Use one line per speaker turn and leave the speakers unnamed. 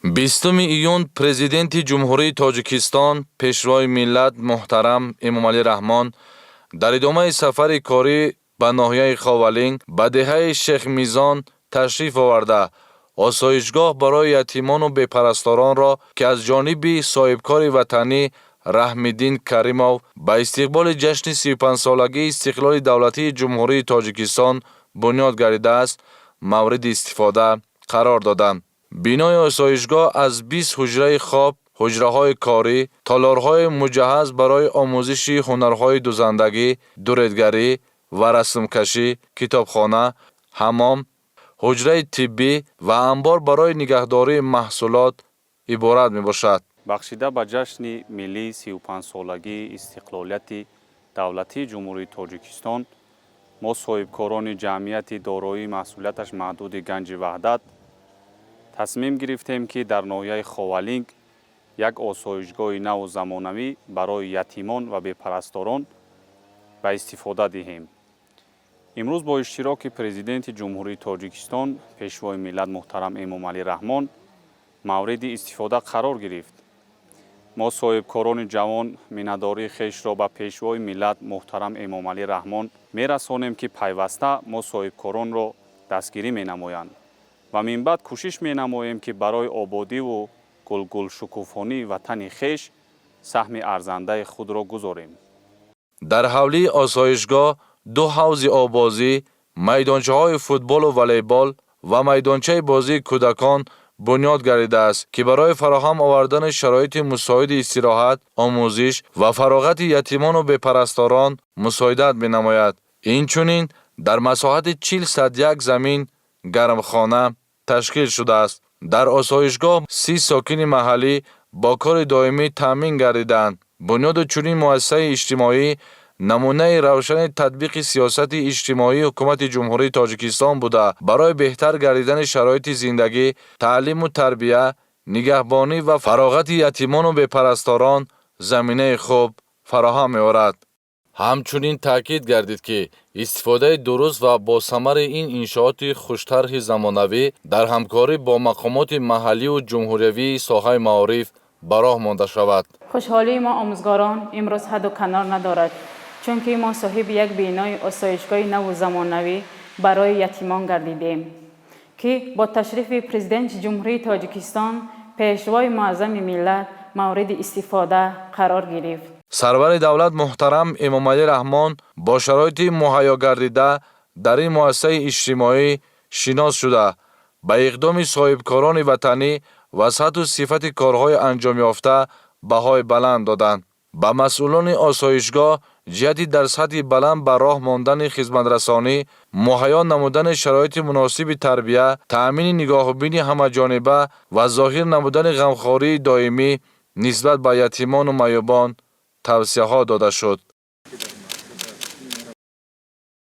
20 июн Президенти Ҷумҳурии Тоҷикистон, Пешвои миллат муҳтарам Эмомалӣ Раҳмон дар идомаи сафари корӣ ба ноҳияи Ховалинг, ба деҳаи Шехмизон ташриф оварда, осоишгоҳ барои ятимону бепарасторонро, ки аз ҷониби соҳибкори ватанӣ Раҳмиддин Каримов ба истиқболи ҷашни 35-солагии истиқлоли давлатии Ҷумҳурии Тоҷикистон бунёд гардидааст, мавриди истифода қарор доданд. Бинои осоишгоҳ аз 20 ҳуҷраи хоб, ҳуҷраҳои корӣ, толорҳои муҷаҳҳаз барои омӯзиши ҳунарҳои дузандагӣ, дуредгарӣ ва расмкашӣ, китобхона, ҳаммом, ҳуҷраи тиббӣ ва анбор барои нигаҳдории маҳсулот иборат мебошад.
Бахшида ба ҷашни миллии 35-солагии истиқлолияти давлатии Ҷумҳурии Тоҷикистон мо, соҳибкорони ҷамъияти дороии масъулияташ маҳдуди «Ганҷи Ваҳдат», тасмим гирифтем, ки дар ноҳияи Ховалинг як осоишгоҳи наву замонавӣ барои ятимон ва бепарасторон ба истифода диҳем. Имрӯз бо иштироки Президенти Ҷумҳурии Тоҷикистон, Пешвои миллат муҳтарам Эмомалӣ Раҳмон мавриди истифода қарор гирифт. Мо, соҳибкорони ҷавон, миннатдории хешро ба Пешвои миллат муҳтарам Эмомалӣ Раҳмон мерасонем, ки пайваста мо соҳибкоронро дастгирӣ менамоянд, ва минбаъд кӯшиш менамоем, ки барои ободиву гулгулшукуфонии ватани хеш саҳми арзандаи худро гузорем.
Дар ҳавлии осоишгоҳ ду ҳавзи оббозӣ, майдончаҳои футболу волейбол ва майдончаи бозии кӯдакон бунёд гардидааст, ки барои фароҳам овардани шароити мусоиди истироҳат, омӯзиш ва фароғати ятимону бепарасторон мусоидат менамояд. Инчунин дар масоҳати 40 сад як замин гармхона ташкил шудааст. Дар осоишгоҳ 30 сокини маҳаллӣ бо кори доимӣ таъмин гардидаанд. Бунёду чунин муассисаи иҷтимоӣ намунаи равшани татбиқи сиёсати иҷтимоии Ҳукумати Ҷумҳурии Тоҷикистон буда, барои беҳтар гардидани шароити зиндагӣ, таълиму тарбия, нигаҳбонӣ ва фароғати ятимону бепарасторон заминаи хуб фароҳам меорад. Ҳамчунин таъкид гардид, ки истифодаи дуруст ва босамари ин иншооти хуштарҳи замонавӣ дар ҳамкорӣ бо мақомоти маҳалливу ҷумҳуриявии соҳаи маориф ба роҳ монда шавад.
Хушҳолии мо, омӯзгорон, имрӯз ҳадду канор надорад, чунки мо соҳиби як бинои осоишгоҳи наву замонавӣ барои ятимон гардидем, ки бо ташрифи Президенти Ҷумҳурии Тоҷикистон, Пешвои муаззами миллат, мавриди истифода қарор гирифт.
Сарвари давлат муҳтарам Эмомалӣ Раҳмон бо шароити муҳайё гардида дар ин муассисаи иҷтимоӣ шинос шуда, ба иқдоми соҳибкорони ватанӣ ва сатҳу сифати корҳои анҷомёфта баҳои баланд доданд. Ба масъулони осоишгоҳ ҷиҳати дар сатҳи баланд ба роҳ мондани хизматрасонӣ, муҳайё намудани шароити муносиби тарбия, таъмини нигоҳубини ҳамаҷониба ва зоҳир намудани ғамхории доимӣ нисбат ба ятимону маъюбон тавсияҳо дода шуд.